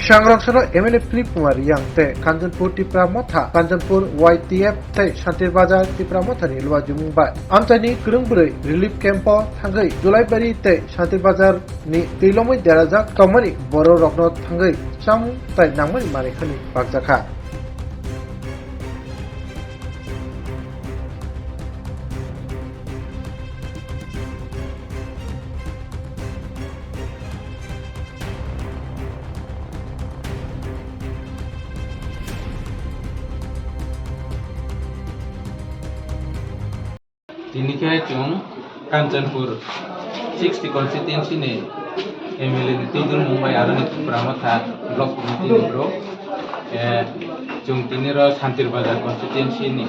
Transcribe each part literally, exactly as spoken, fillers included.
Sangroksono M L A Philip Kumar Riyang tei Kanchanpur Tipra Motha, Kanchanpur Y T F tei Santir Bazar Tipra Mothani luajumung bai amchaini kwrwng bwrwi relief camp-o thangwi Julaibari tei Santir Bazar ni twilomwi derajak tongmani bororokno thangwi chamung tei nangmani manwi khani bakjakha. Tini khe chwng Kanchanpur sixty constituency ni M L A ni twi dulmung bai aro ni Tipra Motha block committee ni borok. Eh, chwng tini ro Santir Bazar constituency ni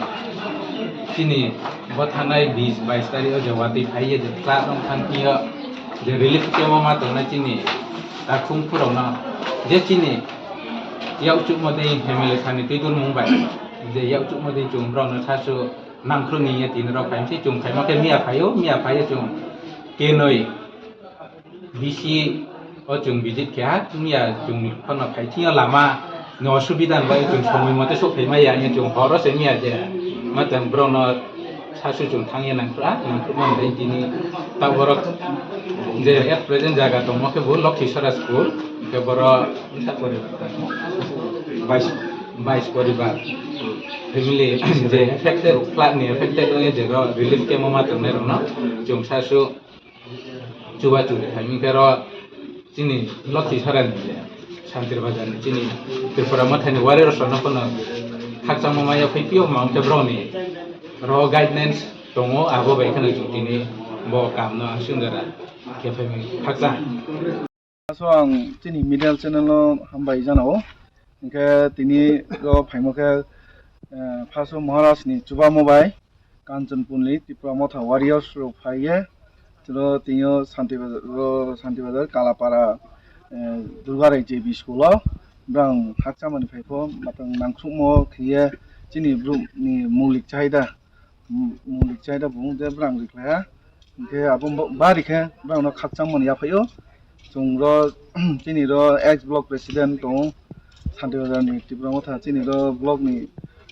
chini bo thanai bis bais tarik o je watwi phai ye je kla rok thang phiyo je relief camp o ma tongnai chini takhum phurok no je chini yak chukma dei M L A sani twi dulmung bai je yak chukma dei chwng borok no sasu nangkhruni ye tini rok phaimse chwng phaima khe miya phaio, miya phaio chwng kenoi B C o chwng visit khe ha miya chwng phano phai thio lama no osubida ni bagwi chwng somoi mote sok phaima ya, chwng horo se miya je ma chwng borok no sasu chwng thangya nangkhrah, nangkhrah man dai tini ta borok je at present jaga tongma khe bo Lokhisora school khe borok bais, bais poribar. Family je affected, flood ni affected wngya je rok relief camp o ma tongnai rok no chwng sasu chuba churi khai wngkhe ro chini Lokhisora ni je Santir Bazar ni chini Tripura Motha ni warriors rok no phano khakchangma maya phai pio ma wngkhe borok ni ro guidelines tongo abo bai kheno chwng tini bo kam no ang swngjara khe phai mani khakchang. So ang chini media channel no hambai janao. Hingke tini ro phaimo khe, eh, phaso Maharaj ni chubamo bai Kanchanpur ni Tipra Motha warriors rok phai ye. Tiro tini o Santi Bazar, ro Santi Bazar Kalapara, eh, Durgarai J B school o. Brang hakcha mani phai pho matang nangkhrumo khiye chini bru ni munglik chahida. Munglik chaida bung je brang rikhlaiha. Hingke abo bari khe brang no khakchang mani yaphaio. Chwng ro chini ro ex block president tongo. Santi Bazar ni Tipra Motha chini ro block ni,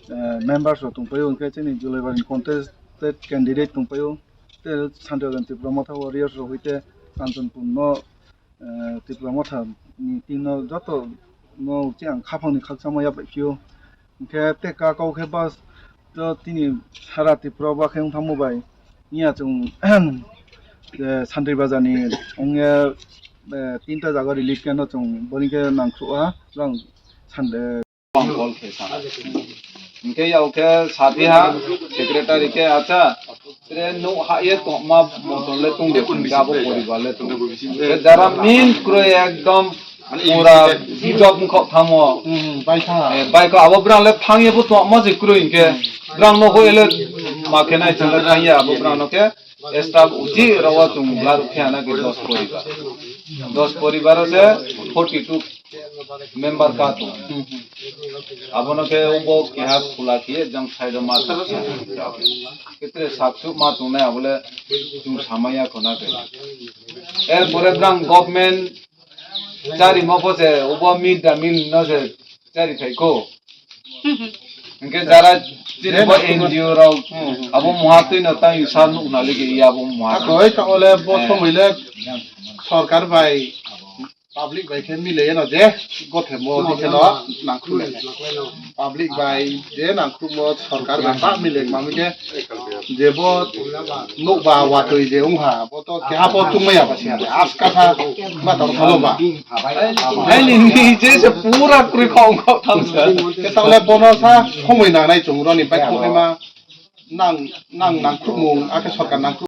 eh, members rok tongpaio. Hingke chini Julaibari ni contested candidate tongpaio. Tei Santi Bazar ni Tipra Motha warriors rok hoite Kanchanpur no eh, Tripura Motha ni team no joto no chini ang khaphang ni khakchangma yaphai phio. Hingke tei ka kau khe bas to tini sara Tripura ba khe wngthangmo bai. Nia chwng, eh, Santri Bazar ni wngya, eh, tinta jaga relief camp no chwng boni khe nangkhruk ha, jang Santri Ang call khe sa. Hingke yao khe sati ha, secretary khe, "Acha, tre nuk ha ye tongma motom le tong de," hingke abo poribar le tong. Hingke jara main kroi ekdom pura job wngkha thamo. Hmm, bai kha. Eh, bai kha, abo brang le thang ye bo tongma je kroi hingke. Brang no hoi le ma khe nai chwng le thang ya, abo brang no khe staff uchi rawa chwng bla ruk khe ana khe dos poribar. Dos poribar o se forty two member ka tong. Abono khe ubo keha khula khe jang side o ma tong. Ketre saksu ma tongnai abole chwng samaya khona khe. Er pore brang government chari mo pho se ubo mid day meal no se chari khai ko. Hingke jara chini bo N G O rok abo muha twi no tang sa nuk na ligi ya abo muha. Akoi ta ole bo somoi le sorkar bai public bai khe mile eno je gothe mo ni khe no nangkhru le. Public bai je nangkhru mo sorkar bai ta mile ma mi khe je bo nuk ba watwi je wng ha bo to keha bo chungma ya ba se aska sa ma ta thalo ba. Hai ni ni je se pura kri khong khong tham sa. Khe ta le bono sa khomoi nang nai chung ro ni bai khong ma nang nang nangkhru mung ake sorkar nangkhru